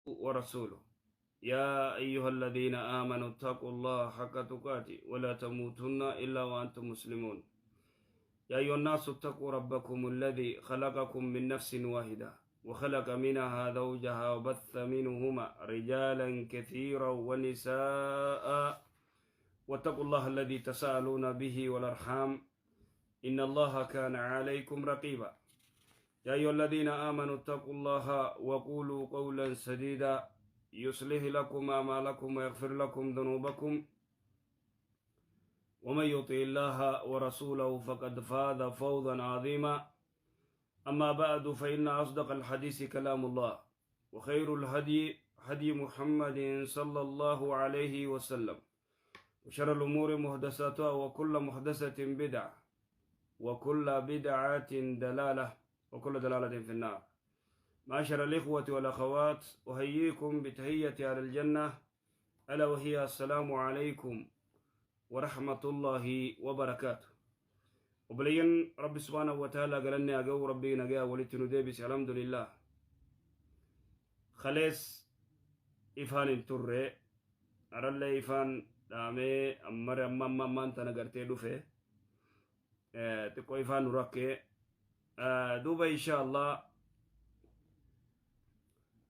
ورسوله. يا أيها الذين آمنوا اتقوا الله حق تقاته ولا تموتن إلا وأنتم مسلمون. يا أيها الناس اتقوا ربكم الذي خلقكم من نفس واحدة وخلق منها زوجها وبث منهما رجالا كثيرا ونساء، واتقوا الله الذي تساءلون به والأرحام إن الله كان عليكم رقيبا. يا أيها الذين آمنوا اتقوا الله وقولوا قولا سديدا يصلح لكم أعمالكم ويغفر لكم ذنوبكم، ومن يطع الله ورسوله فقد فاز فوزا عظيما. أما بعد، فإن أصدق الحديث كلام الله، وخير الهدي هدي محمد صلى الله عليه وسلم، وشر الأمور محدثاتها، وكل محدثة بدعة، وكل بدعة دلالة، وكل دلالة في النار. معاشر الإخوة والأخوات، أحييكم بتحية أهل الجنة، ألا وهي السلام عليكم ورحمة الله وبركاته. Obboleeyyan Rabbi سبحانه وتعالى galanni haa ga'u. Rabbii nagaa walitti nu deebise, الحمد لله. Kalees ifaan hin turre, arallee ifaan dhaamee ammare amma amma ammaan tana gartee dhufe, xiqqoo ifaan nu rakkee. Duuba إن شاء الله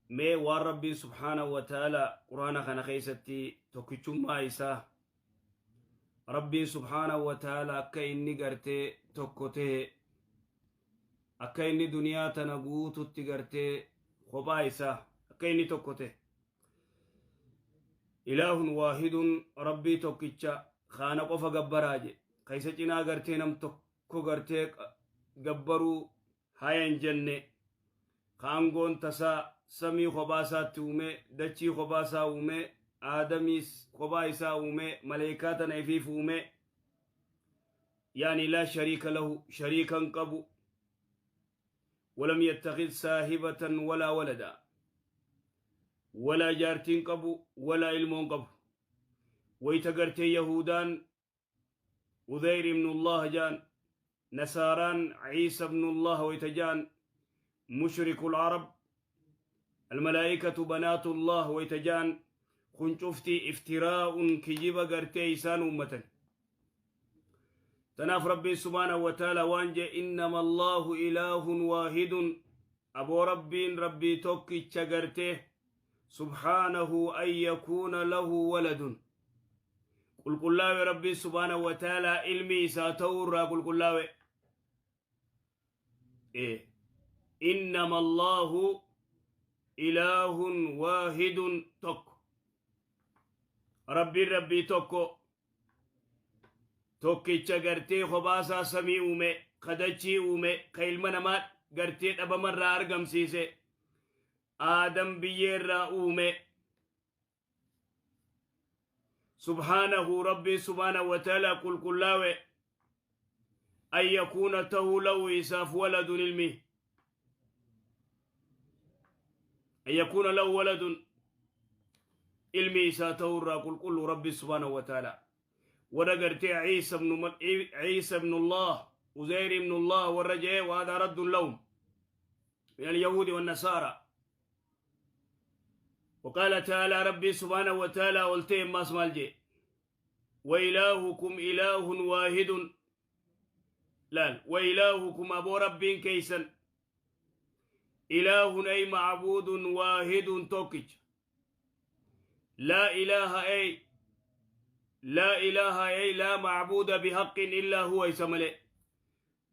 mee waan Rabbiin سبحانه وتعالى Quraana kana keessatti tokkichummaa isaa, Rabbiin سبحانه وتعالى akka inni gartee tokko ta'e, akka inni duniyaa tana guututti gartee kophaa isaa akka inni tokko ta'e, إله واحد, Rabbii tokkicha kaana qofa gabbaraa je, ka isa cinaa gartee nam tokko gartee gabbaruu haya hin jenne, kaangoon tasaa samii kophaa isaatti uume, dachii kophaa isaa uume, Aadamiis kophaa isaa uume, maleekaa tana ifiif uume, يعني لا شريك له, shariikan qabu, ولم يتخذ صاحبة ولا ولدا, ولا jaartiin qabu, ولا ilmoon qabu. Wayta gartee Yahudaan عزير ابن الله jaan, Nasaaraan عيسى ابن الله wayta jaan, مشركو العرب الملائكة بنات الله wayta jaan, kun cufti افتراء, kijiba gartee isaan ummatan. Tanaaf Rabbiin سبحانه وتعالى waan jee: إنما الله إله واحد. Aboo, Rabbiin Rabbii tokkicha gartee, سبحانه أن يكون له ولد. Qulqullaawe Rabbiin سبحانه وتعالى ilmi isaa ta'uu irraa qulqullaawe. إنما الله إله واحد, tokko Rabbiin, Rabbii tokko, tokkicha gartee kophaasaa samii uume, ka dachii uume, ka ilma namaa gartee dhabamarraa argamsiise, Aadam biyyeerraa uume. سبحانه, Rabbiin سبحانه وتعالى qulqullaawe, أن يكون tahuu, له isaaf, ولد ilmi, أن يكون له ولد, ilmi isaa ta'uurraa qulqullu Rabbi سبحانه وتعالى. Warra gartee عيسى ابن الله, عزير ابن الله warra jee, وهذا رد لهم من اليهود والنصارى. وقال تعالى, ربي سبحانه وتعالى قلتهم ما اسمع الجي: وإلهكم إله واحد. لا, وإلهكم, aboo Rabbiin keessan, إله أي معبود, واحد tokkicha, لا إله أي لا إله أي لا معبود بحق إلا هو, isa malee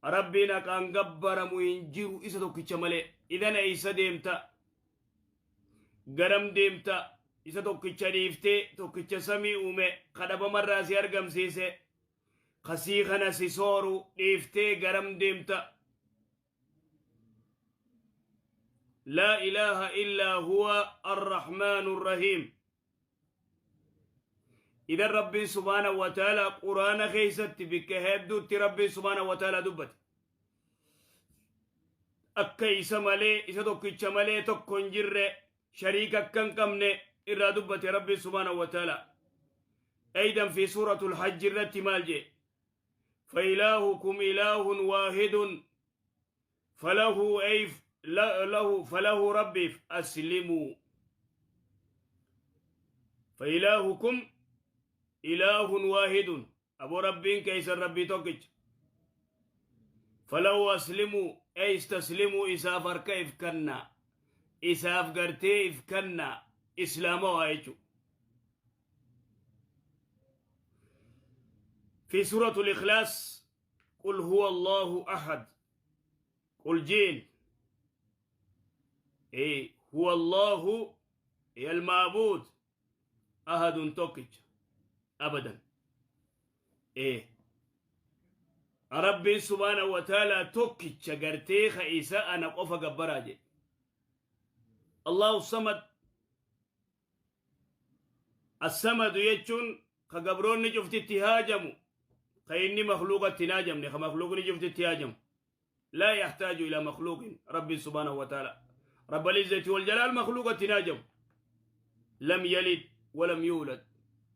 Rabbiin haqaan gabbaramu hin jiru, isa tokkicha malee. Idan eeysa deemta? Garam deemta? Isa tokkicha dhiiftee, tokkicha samii uume, kadhabamarraa si argamsiise, kasii kana si sooru dhiiftee garam deemta? لا إله إلا هو الرحمن الرحيم. إذا ربي سبحانه وتعالى قرآن keessatti bikka hedduutti Rabbi سبحانه وتعالى dubbate akka isa malee, isa tokkicha malee tokko hin jirre, shariika akka hin qabne irraa dubbate Rabbi سبحانه وتعالى. أيضا في سورة الحج irratti maal jee? فإلهكم إله واحد فله أي له فله, Rabbiif, أسلموا. فإلهكم إله واحد، أبو ربين كيس ربي توكج. فلو أسلموا أي استسلموا، إساف أركا إفكنا، إساف قرتي إفكنا، إسلام وايجو. في سورة الإخلاص قل هو الله أحد، قل جين إيه هو الله يا المعبود أحد توكج أبدا. إيه ربي سبحانه وتعالى توكج شجرتي خيسا أنا قف جبراجي. الله الصمد، الصمد يجون خجبرون نجفت اتهاجمو خيني مخلوق تناجم نخ مخلوق نجفت اتهاجم، لا يحتاج إلى مخلوق ربي سبحانه وتعالى رب العزة والجلال مخلوق تناجم، لم يلد ولم يولد،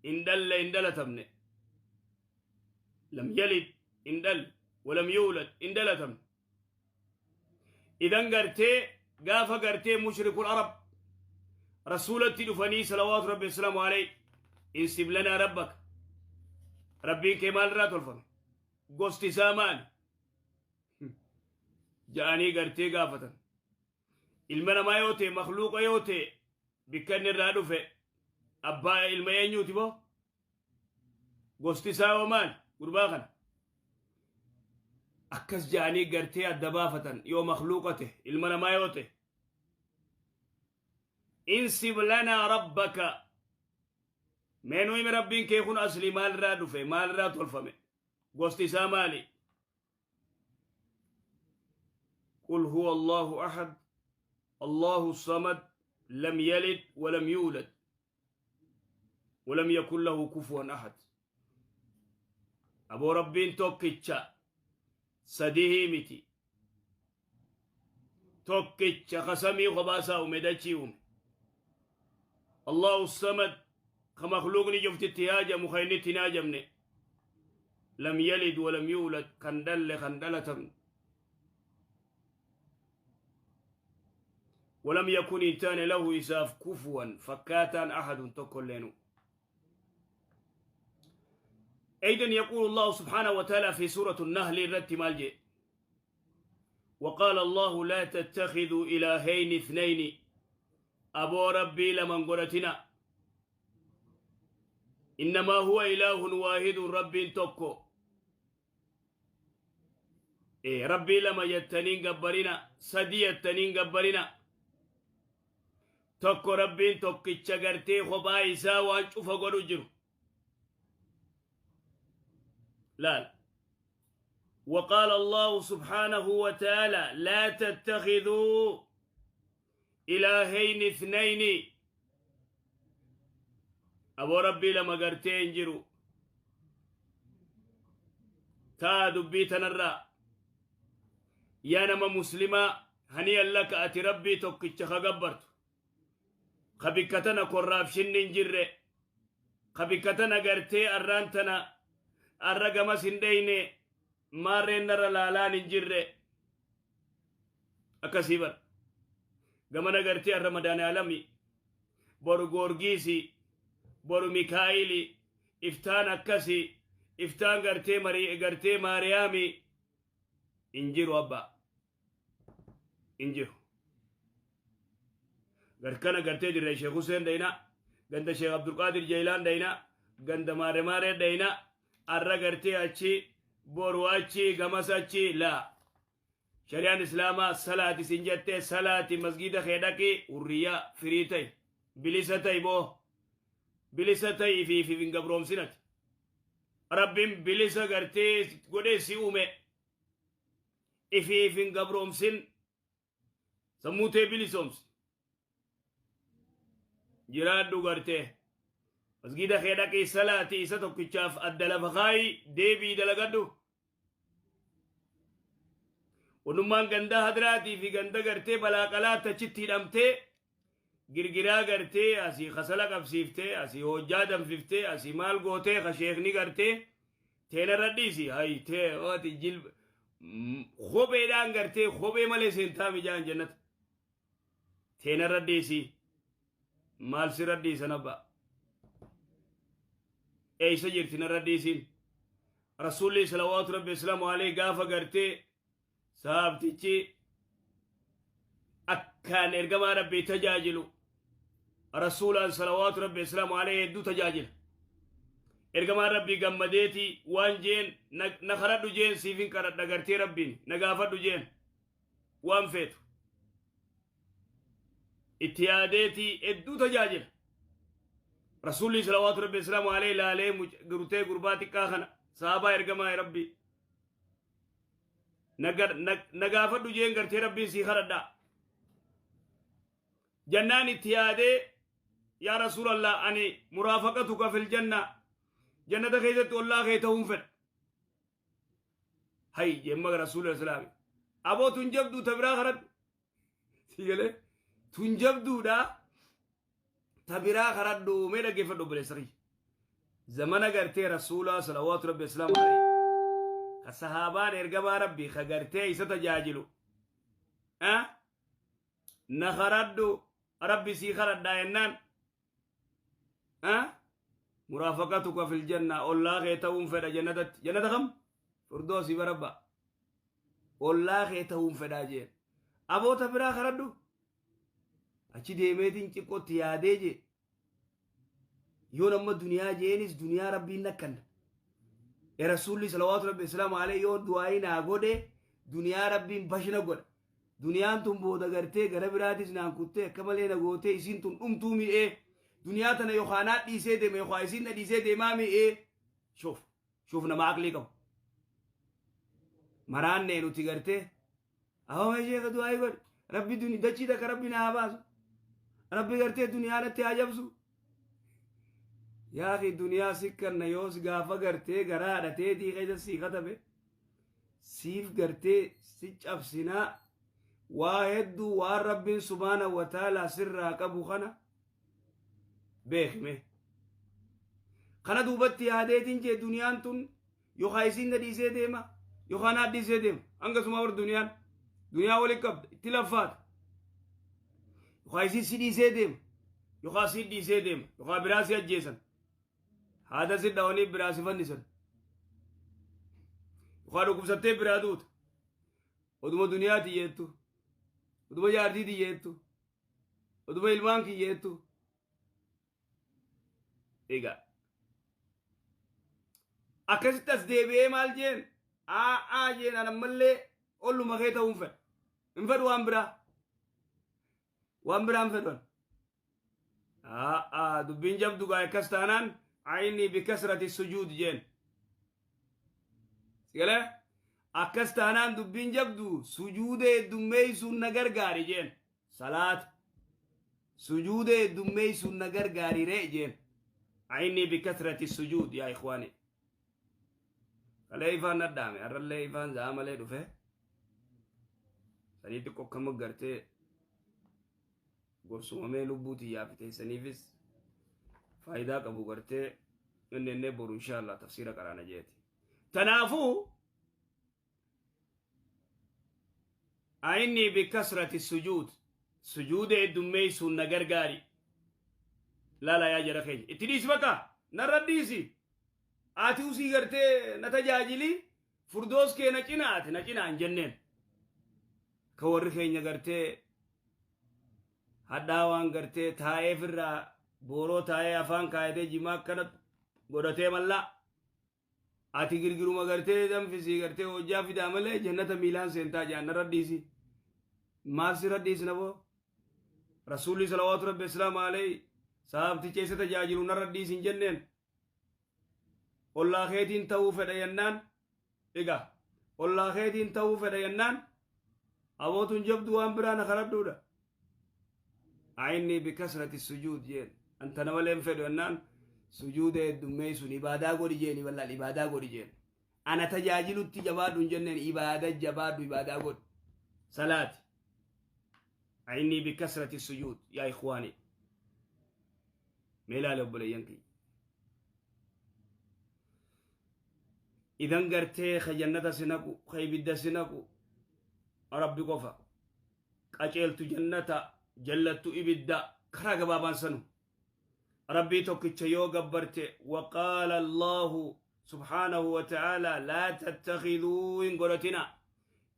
إن دل إن دل تمني، لم يلد إن دل ولم يولد إن دل تمني. إذن قرتي قافة قرتي مشرك العرب رسولتي دفني صلوات ربي السلام عليه انسب لنا ربك، ربي كمال رات الفن قصتي سامان جاني قرتي قافة المنا ما يوتي مخلوق يوتي بكن الرادفة أبا المين يوتي بو قصتي سامان قرباغن أكس جاني قرتي الدبافة يو مخلوقته المنا ما يوتي انسب لنا ربك مينو يم ربين كيكون أصلي مال رادفة مال راد الفم قصتي سامالي. قل هو الله أحد الله الصمد لم يلد ولم يولد ولم يكن له كفوا أحد. أبو ربين توكيتشا سديه متي توكيتشا خسمي خباسا ومدتشيهم. الله الصمد كمخلوقني جفت اتهاجة مخيني تناجمني لم يلد ولم يولد خندل خندلة ولم يكن إنتان له إساف كفوا فكاتا أحد تكلينو. أيضا يقول الله سبحانه وتعالى في سورة النهل الرت مالجي وقال الله لا تتخذوا إلهين اثنين، أبو ربي لمن قلتنا إنما هو إله واحد رب تكو. إيه ربي لما يتنين قبرنا سدي يتنين قبرنا تكو ربي تكي تشغرتي خبايسا وانشوف قولوا جرو لا. وقال الله سبحانه وتعالى لا تتخذوا إلهين اثنين، أبو ربي لما قرتين جرو تا دبيتنا الرا يا نما مسلمة هنيا لك أتي ربي توكيتش خقبرت خبكتنا قراب شنين جرة خبكتنا قرتي الرانتنا الرقم سنديني مارين نرى لالان جرة أكسيبر قمنا قرتي الرمضان عالمي برو غورغيسي برو ميكايلي افتان أكسي افتان قرتي مري قرتي ماريامي انجيرو أبا انجيرو غركنا قرتي دري شيخ حسين دينا غند شيخ عبد القادر جيلان دينا غند ماري ماري دينا أرى قرتي أتشي برو أتشي غمس أتشي لا شريان إسلاما صلاة سنجتة صلاة مسجد خيدكي وريا فريتي بلستي بو بلستي في فينغبروم سنت ربين بلسة قرتي قدي سيومي في فينغبروم سن سموتي بلسومس جرادو قرتي مسجد خيدكي صلاة إساتو كتشاف الدلفخاي ديبي دلقدو ونمان غندا حضراتي في غندا قرتي بلا قلا تچتي دمتي گرگرا قرتي اسي خسلا قبسيفتي اسي هوجا دمففتي اسي مال گوتي خشيخني قرتي تينا رديسي هاي تي واتي جلب خوبي دان قرتي خوبي مالي سنتا مجان جنت تينا رديسي مال سي رديس نبا Eeysa jirti narra dhiisiin? Rasuulli salawaatu rabbi islaamu alayhi gaafa gartee sahabtichi akkaan ergamaa rabbii tajaajilu, rasuulaan salawaatu rabbi islaamu alayhi hedduu tajaajila. Ergamaan rabbii gammadeeti waan jeen, na kadhadhu jeen, siifin kadhadha gartee rabbiin na gaafadhu jeen waan feetu. Itti yaadeeti hedduu tajaajila. Rasuulli salawaatu rabbi islaamu alayhi laalee gurtee gurbaa xiqqaa kana, sahabaa ergamaa rabbii, na gaafadhu jeen, gartee rabbiin sii kadhadhaa jannaan. Itti yaadee, yaa rasuulallah, ani muraafaqatuka fil janna, jannata keessatti ollaa kee ta'uun fedha. Hay jemma rasuula islaami, aboo tun jabduu, ta biraa kadhadhu. Si galee? Tun jabduudha, ta biraa kadhadhu. Mee dhaggeeffadhu obboleessa kiyya, zamana gartee rasuulaa salawaatu rabbi islaamu alayhi, ka sahaabaan ergamaa rabbii ka gartee isa tajaajilu, na kadhadhu, rabbi sii kadhadhaa jennaan, muraafaqatuka fil janna, ollaa kee ta'uun fedha jannatatti. Jannata kam? Firdoosii barabba ollaa kee ta'uun fedhaa jeen. Aboota biraa kadhadhu. Achi deemeetiin xiqqootti yaadee jee, yoon amma duniyaa jeenis duniyaa rabbiin nakkanna. E rasuulli salawaatu rabbi islaamu alayhi yoo du'aayii naa godhe, duniyaa rabbiin bashina godha. Duniyaan tun booda gartee gara biraatis naan kuttee akka malee na gootee, isiin tun dhumtuu mi'ee, duniyaa tana yookaan naa dhiisee deema yookaan isiin na dhiisee deemaa mi'ee. Shuuf shuuf, nama aqlii qabu maraannee nuti gartee awwa sheeka du'aayii godhe, rabbi duni dachii takka rabbi naa haa baasu, rabbi gartee duniyaa natti haa jabsu. Yaa akhi, duniyaa sikkanna yoos gaafa gartee garaa haadhateetii keessa sii katabe siif gartee si cabsinaa. Waa hedduu waan rabbiin subhaana wa ta'ala sirraa qabu kana beekime. Kana duubatti yaadeetiin jee, duniyaan tun yookaan isiin na dhiisee deema yookaan naa dhiisee deema. Hangasuma war duniyaan duniyaa waliin qabda itti laffaata. Yookaan isiin si dhiisee deema yookaan si dhiisee deema yookaan biraa si ajjeesan, haada si dhawanii biraa si fannisan, yookaan dhukkubsattee biraa duuta. Oduma duniyaa tiyyeettu, oduma jaartii tiyyeettu, oduma ilmaan kiyyeettu. Egaa akkasitti as deebi'ee maal jeen? Aa jeen, an ammallee olluma kee ta'uun fedha, hin fedhu waan biraa, waan biraa hin fedhu. Aa dubbiin jabdu gaa akkas taanaan, a'inni bikasrati sujuud jeen. Sigalee? Akkas taanaan dubbiin jabdu, sujuuda heddummeessuun na gargaari jeen. Salaata sujuuda heddummeessuun na gargaari ree jeen. A'inni bikasrati sujuud. Yaa ikhwaani, kalee ifaan nadhaame, har'allee ifaan za'a malee dhufe sanii xiqqoo akkama gartee gorsumamee lubbuu tiyyaa fiteessaniifis faayidaa qabu gartee inni innee boru insha Allah tafsiira qaraana jeeti. Tanaafuu a'inni bikasrati sujuud, sujuuda heddummeessuun na gargaari. Laala yaa jara keenya, itti dhiisi, bakka narra dhiisi. Ati usii gartee na tajaajili, furdoos kee na cinaa, ati na cinaa hin jenneen. Ka warri keenya gartee hadhaa waan gartee taa'eef irraa booroo taa'ee afaan kaayatee jimaa akkana godhatee mallaa ati girgiruma gartee danfisii gartee hojjaa fidaa malee jannata miilaan seentaa jedhan. Narra dhiisi, maal sirra dhiisna boo? Rasuulli salawaatu rabbi islaamu alayhi sahabticha isa tajaajilu narra dhiisi hin jenneen. Ollaa keetiin ta'uu fedha jennaan, egaa ollaa keetiin ta'uu fedha jennaan, abootuun jabdu, waan biraa na kadhadhuudha. A'inni bikasrati sujuud jeen. Anta nama leen fedhu jennaan, sujuuda heddummeessuun ibaadaa godhi jeen. Bal'aan ibaadaa godhi jeen. Ana tajaajilutti jabaadhu hin jenneen. Ibaada jabaadhu, ibaadaa godhi, salaati. A'inni bikasrati sujuud. Yaa ikhwaani, mee ilaali obboleeyyan kiyya, idan gartee ka jannata si naqu, ka ibidda si naqu rabbi qofa. Qaceeltu jannata, jallattu ibidda. Karaa gabaabaan sanu. Rabbii tokkicha yoo gabbarte. Waqaala Allaahu subhaanahu wa ta'aalaa: laa tattakhiduu, hin godhatina,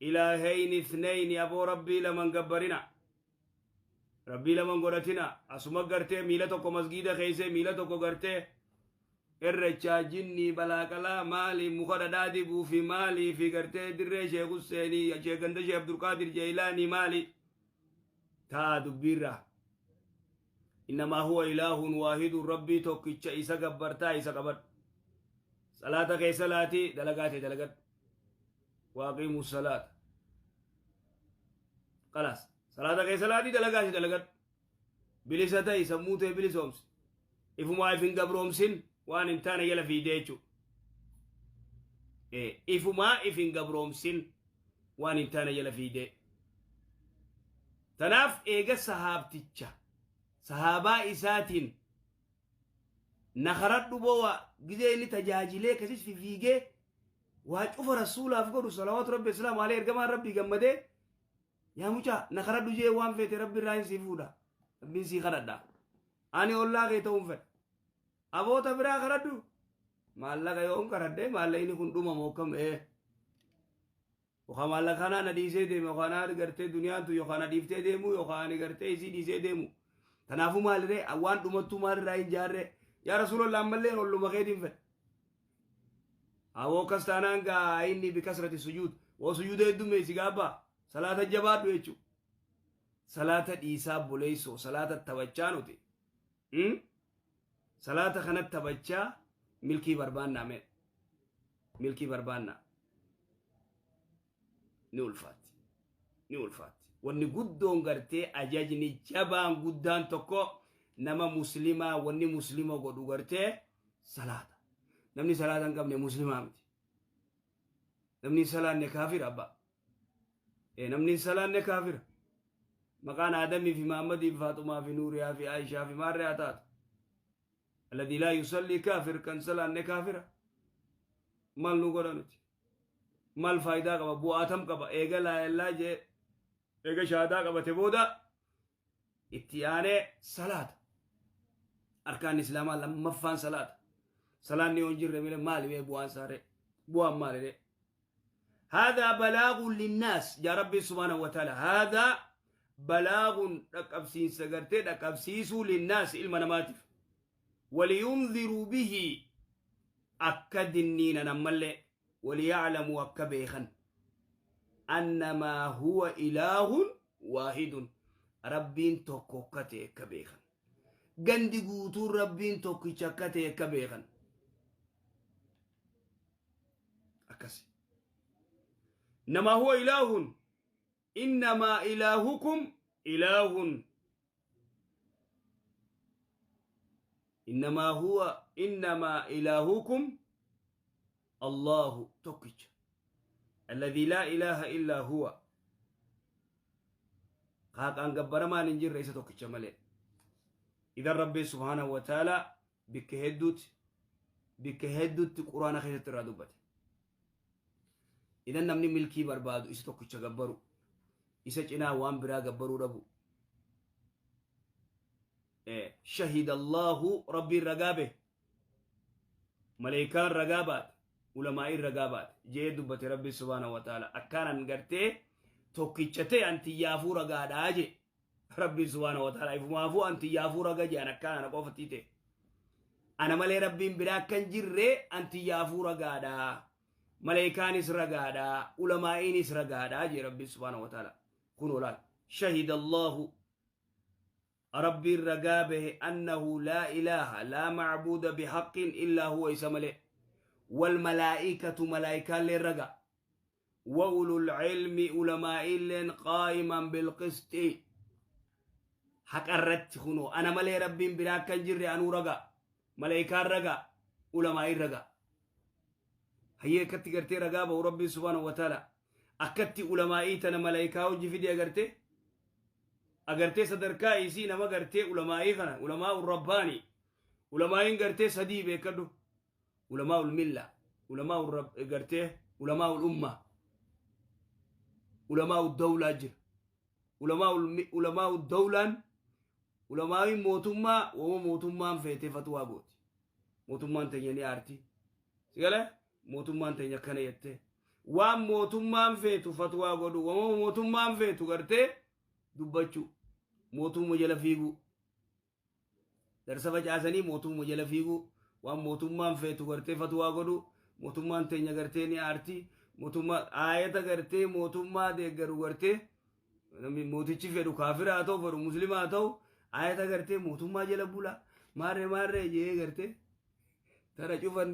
ilaahayni ithnayni, aboo Rabbii laman gabbarina, Rabbii laman godhatina. Asuma gartee miila tokko masgiida keeyse, miila tokko gartee irrechaa, jinnii, balaaqalaa, maali, muka dhadhaa dibuu fi maalii fi gartee dirree Sheekh Husseenii, Sheekh ganda Sheekh Abdulqaadir Jeeylaanii, maali taa dubbiirraa. Innamaa huwa ilaahun waahidun, Rabbii tokkicha isa gabbartaa, isa qabadhu, salaata kee salaatii, dalagaa tee dalagadhu. Waaqiimu salaata, khalaas. Salaata kee salaatii, dalagaa tee dalagadhu, bilisa ta'i, sammuu tee bilisoomsi, ifumaa if hin gabroomsin waan hin taane jala fiidee jechuu. Ifumaa if hin gabroomsin waan hin taane jala fiidee. Tanaaf eega sahaabticha sahaabaa isaatiin na karadhu boowa gizee inni tajaajilee kasis fifiigee waa cufa Rasuulaaf godhu, salawaatu Rabbi islaamu alee, ergamaan Rabbii gammadee, "Yaa mucaa, na karadhu," jee, "waan feete Rabbi irraa hin sii fuudha, Rabbiin sii kadhadha, ani ollaa kee ta'uun fedha, aboota biraa karadhu." Maallaqa yoon karadhe, maallaqni kun dhuma mookkam yookaan maallaqa kanaa na dhiisee deeme, yookaan na gartee duniyaan tun yookaan na dhiiftee deemu, yookaan ani gartee isii dhiisee deemu. Kanaafuu maaliree, waan dhumattuu maalirraa hin jaarree, yaa Rasuulallah, ammallee olluma keetiin fedha. Awoo, akkas taanaan gaa inni bikasrati sujuud woo sujuuda heddummeessi, gaabbaa salaata jabaadhu jechuudha. Salaata dhiisaa buleessoo, salaata taphachaa nuti. Salaata kanatti taphachaa milkii barbaannaa mee? Milkii barbaannaa. Ni ulfaatti. Ni ulfaatti. Wanni guddoon gartee ajajni jabaan guddaan tokko nama muslimaa wanni muslima godhu gartee salaata. Namni salaata hin qabne muslimaa miti. Namni hin salaanne kaafira abbaa. Namni hin salaanne kaafira. Maqaan Aadamii fi Mahammadii fi Faaxumaa fi Nuuriyaa fi Aayishaa fi maarree haa taatu. Alladii laa yusallii kaafir, kan salaanne kaafira. Maal nu godha nuti? Maal faayidaa qaba? Bu'aatam qaba? Eega laayellaa jee, eega shahaadaa qabate booda itti aanee salaata. Arkaan Islaamaa lammaffaan salaata. Salaanni yoo hin jirre malee maali mee bu'aan saaree? Bu'aan maali ree? هذا بلاغ للناس يا ربي سبحانه وتعالى، هذا بلاغ dhaqqabsiinsa gartee dhaqqabsiisuu، للناس ilma namaatiif، ولينذروا به akka dinniinan ammallee، وليعلموا akka beekan، أنما هو إله واحد Rabbiin tokko akka ta'e akka beekan, gandi guutuun Rabbiin tokkicha akka ta'e akka beekan. Akkasi نما هو إله، إنما إلهكم إله، إنما هو، إنما إلهكم الله tokkicha الذي لا إله إلا هو haqaan gabbaramaan hin jirre isa tokkicha malee. Idan Rabbii subhaanahu wa ta'ala bikka hedduutti, bikka hedduutti Quraana keessatti irraa dubbate. Idan namni milkii barbaadu isa tokkicha gabbaru, isa cinaa waan biraa gabbaruu dhabu. شهد الله, Rabbiin ragaa bahe, maleekaan ragaa baate, ulamaa'iin ragaa baate jee dubbate Rabbi subhaanahu wa ta'ala. Akkaanan gartee tokkicha ta'e antiyyaafuu ragaadhaa jee Rabbi subhaanahu wa ta'ala. Ifumaafuu antiyyaafuu raga jean, akkaan ana qofatti ta'e, ana malee Rabbiin biraa akkan jirre antiyyaafuu ragaadhaa, maleekaanis ragaadhaa, ulamaa'iinis ragaadhaa jee Rabbi subhaanahu wa ta'ala. Kun olaal شهد الله, Rabbiin ragaa bahe، أنه لا إله، لا معبود بحق إلا هو isa malee، والملائكة malaa'ikaalleen raga، وأولو العلم ulamaa'illeen، قائما بالقسط haqa irratti. Kunoo, ana malee Rabbiin biraa akkan jirre anuu raga, malaa'ikaan raga, ulamaa'iin raga. Hayyee, akkatti gartee ragaa bahu Rabbiin subhaanahu wa ta'ala, akkatti ulamaa'ii tana malaa'ikaa hojii fide agartee, agartee sadarkaa isii nama gartee ulamaa'ii kana, ulamaa rabbaanii. Ulamaa'iin gartee sadii beekadhu: ulamaa ulmilla, ulamaa gartee ulamaa ulumma, ulamaa uddawlaa jira. Ulamaa dawlaan Ulamaa'iin mootummaa wama mootummaan feetee fatwaa gooti. Mootummaan teenya ni aarti. Si galee? Mootummaan teenya akkana jettee. Waan mootummaan feetu fatwaa godhu, wama mootummaan feetu gartee dubbachuu, mootumma jala fiiguu. Darsa facaasanii mootumma jala fiiguu, waan mootummaan feetu gartee fatwaa godhu, mootummaan teenya gartee ni aarti, mootummaa aayata gartee mootummaa deeggaru gartee namni mootichi fedhu kaafira haa ta'u, fedhu muslima haa ta'u, aayata gartee mootummaa jala bula, maarree maarree jee gartee tara cufan.